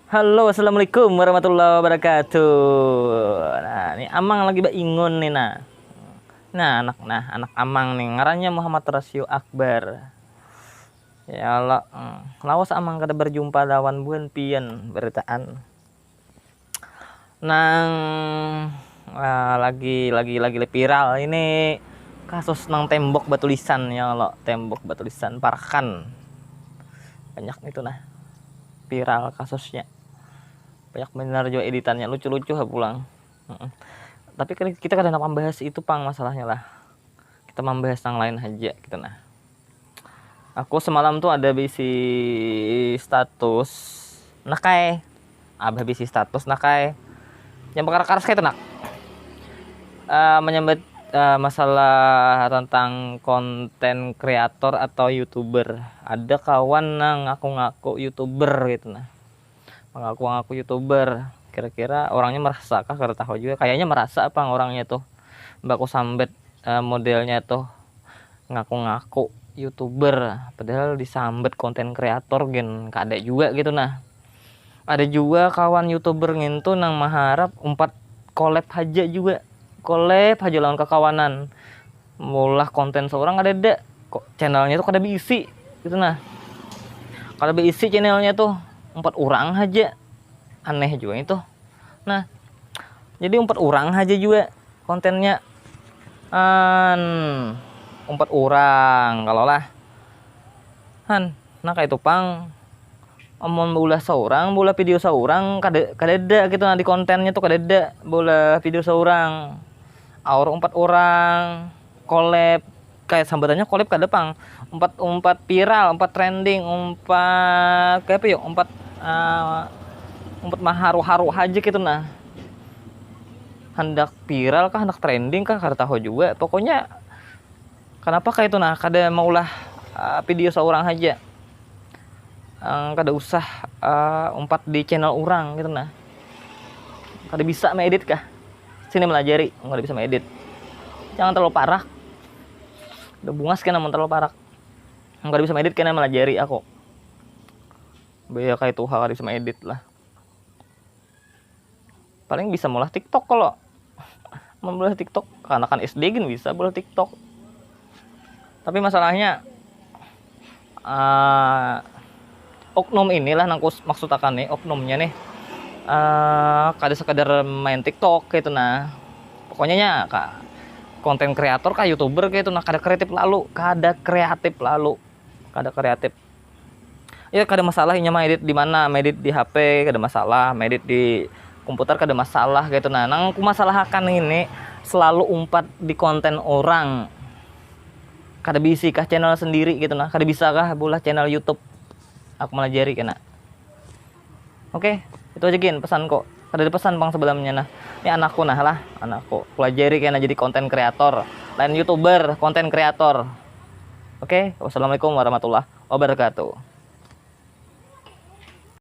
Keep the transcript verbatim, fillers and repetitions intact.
Halo, assalamualaikum warahmatullahi wabarakatuh. Nah, ini amang lagi baingun nih nah. Nah, anak nah, anak amang nih ngarannya Muhammad Rasio Akbar. Ya Allah, hmm, lawas amang kada berjumpa lawan buhan pian beritaan. Nang ah, lagi lagi lagi viral ini kasus nang tembok batulisan ya Allah, tembok batulisan parakan. Banyak itu nah. Viral kasusnya. Banyak benar juga editannya, lucu-lucu ha pulang. Mm-mm. Tapi kan kita kada nak membahas itu pang masalahnya lah. Kita membahas yang lain aja gitu nah. Aku semalam tuh ada bisi status nakai. Abah bisi status nakai. Yang perkara karas kayak itu nak. Eh, menyambat eh, masalah tentang konten kreator atau youtuber. Ada kawan nang ngaku-ngaku youtuber gitu nah. Mengaku-ngaku youtuber. Kira-kira orangnya merasa kah? Kada tahu juga. Kayaknya merasa apa orangnya tuh. Baku sambat eh, modelnya tuh ngaku-ngaku youtuber, padahal disambat konten kreator gen kada juga gitu nah. Ada juga kawan youtuber ngintu nang maharap umpat collab aja juga, collab aja lawan kakawanan, maulah konten seorang kada ada kok, channelnya tuh kada berisi gitu nah, kada berisi channelnya tuh, empat orang aja, aneh juga itu nah. Jadi empat orang aja juga kontennya an empat orang kalau lah han. Nah kayak itu pang, amun baulah seorang, baulah video seorang kada kada ada gitu nah, di kontennya tuh kada ada baulah video seorang. Aur empat orang, collab, kayak sambatannya collab kada pang, empat empat viral, empat trending, empat kayak apa ya, empat uh, empat maharu-haru aja gitu nah. Hendak viral kah, hendak trending kah, kada tahu juga. Pokoknya kenapa kayak itu nah, kada maulah uh, video seorang aja. Uh, kada usah uh, umpat di channel orang gitu nah. Kada bisa mengedit kah? Sini melajari, kada bisa mengedit. Jangan terlalu parak. Udah bungas kena mun terlalu parak. Kada bisa mengedit kena melajari aku. Baya kayak tuha kada bisa mengedit lah. Paling bisa maulah TikTok kalau mau maulah TikTok, kanakan S D gin bisa maulah TikTok. Tapi masalahnya uh, oknum inilah nang kus maksud akan nih, oknumnya nih uh, kada sekadar main TikTok gitu nah. Pokoknya nya kak, konten kreator kah, youtuber gitu nah, kada kreatif lalu, kada kreatif lalu, kada kreatif. Ya kada masalah inya mah edit di mana, edit di H P kada masalah, edit di komputer kada masalah gitu nah. Nang ku masalahakan ini selalu umpat di konten orang, kada bisi kah channel sendiri gitu nah, kada bisa kah bulah channel YouTube. Aku melajari kena. Oke, itu aja gin pesan kok. Kada ada pesan pang sebelumnya nah. Ini anakku nah lah, anakku pelajari kena jadi konten kreator, lain youtuber, konten kreator. Oke, wassalamualaikum warahmatullahi wabarakatuh.